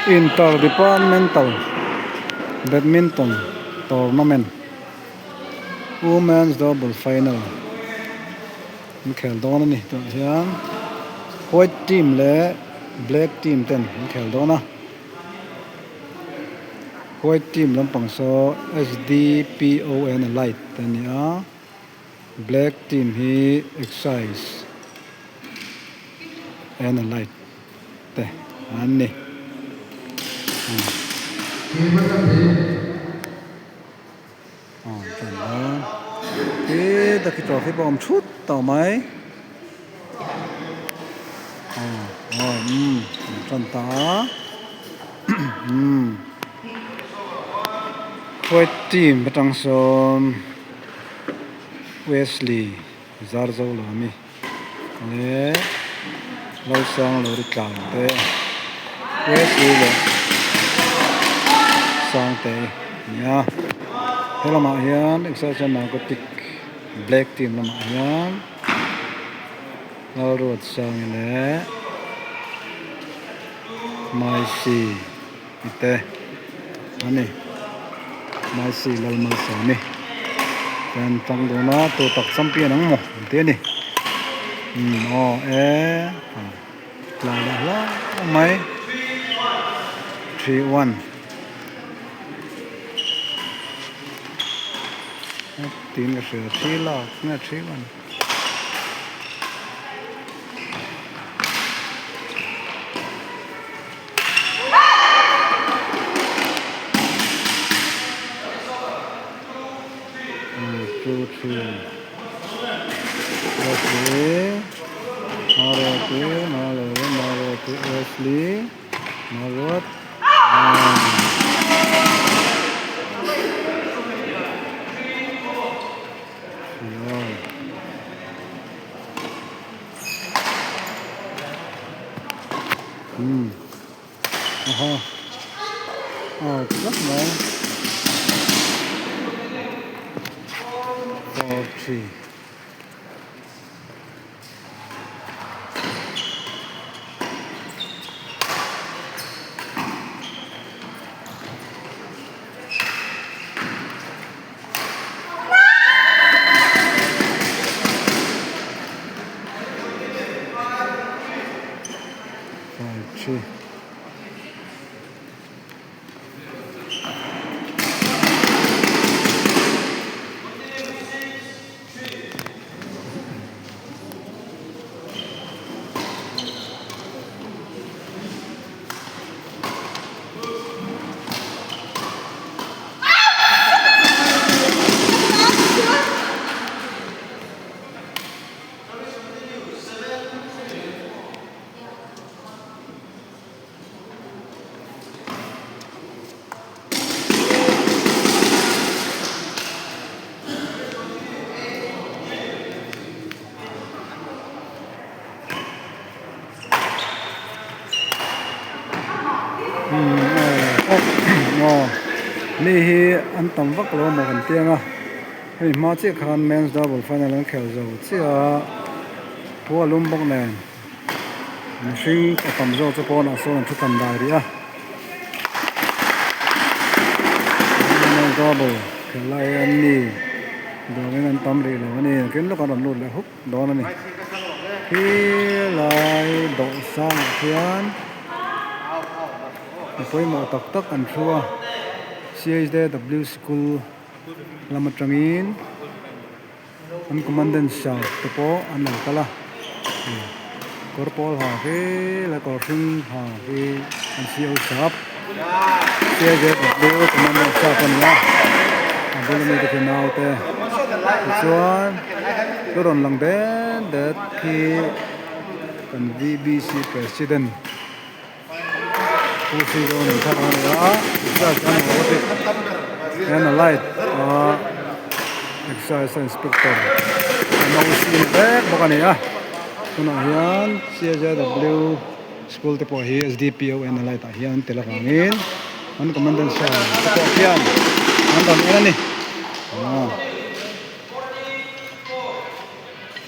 Inter Departmental Badminton Tournament Women's Double Final an khel dawn a ni tunah hian white team leh black team ten an khel dawn a white team lampang saw S_D_P_O_N light a ni a. Black team hi excise and a light te an ni. Khi takhi trophy pawh a awm thut tawh mai. An tan ta a. White team atang sawn Wesley zar zo lo a ni leh Lalsang lo ri tlan te Wesley leh Sangte a ni a he lamah hian exercise narcotic black team lamah hian Lalruatsangi leh Maisi te a ni Maisi Lalmalsawmi te an tang dawn a tu tak champion ang maw an ti a ni umm aw e tlai leh hlauh mai 3 1 tiin ka hria 3 lak nge 3 1. Two three Wesley Maruati Maruati Maruati Wesley Maruat Umm aha a tlat mai 4 3. 5 3. Mi hi an tam vak lo maw kan ti ang a hemi hma chiah khan men's double final an khel zo chiah a thu a lum bawk nen mihring a tam zawk chu pawnah sawn an thu tam dai rih a men's double khelh lai hian mi duangin an tam rih lo a ni engkim lawk an rawn lut leh hup. dawn a ni khi lai dawhsan ah khian mi pawimawh tak tak an thu a C_H_D_W school lam atangin an commandant sir te pawh an lo kal a kawr pawl ha khi leh kawr hring ha khi an C_O sap C_H_D_W commandant sap a ni a a bula mite khi naute tichuan. Thu rawn lang det det khi kan V_B_C president Pu Silo nei thar a ni a exercise an awm bawk a hian a light a exercise inspector an O_C ni vek bawk a ni a tunah hian C_J_W school te pawh hi S_D_P_O_N a light ah hian an tel avangin an commandant sir te pawh khian an rawn en a ni.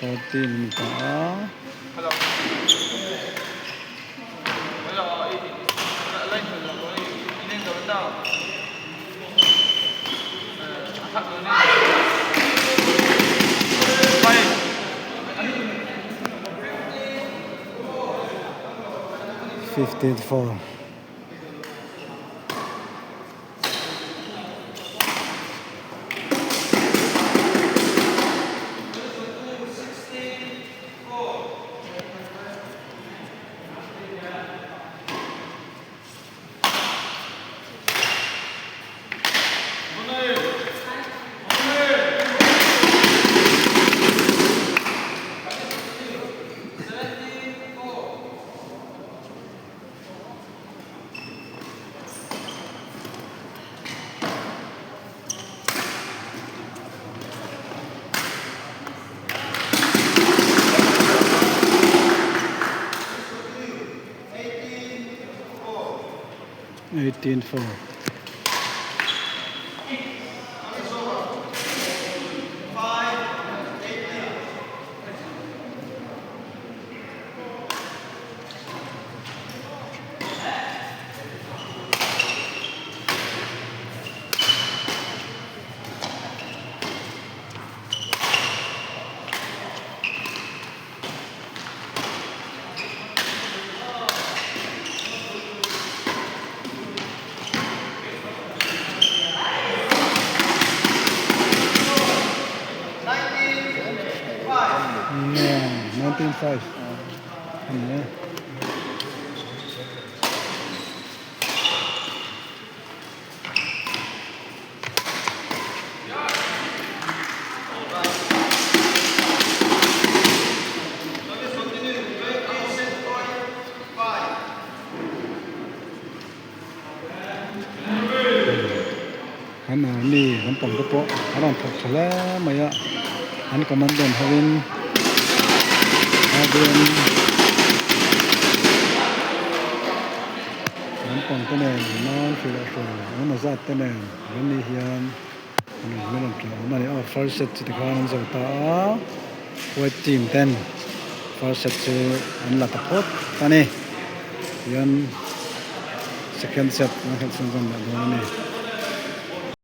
14 a ni ta a. 15 4. 18 4. 19 5 ani e. Kan army lampang te pawh an rawn thawk tha hle mai a an commandant hovin lampang te nen nan hrilh a hrilh engemaw zat te nen an ni hian an rawn tlawh awm a ni aw first set chu tikhan an zo ta a white team ten first set chu an la ta phawt a ni tihian second set an khelh chhunzawm leh dawn a ni.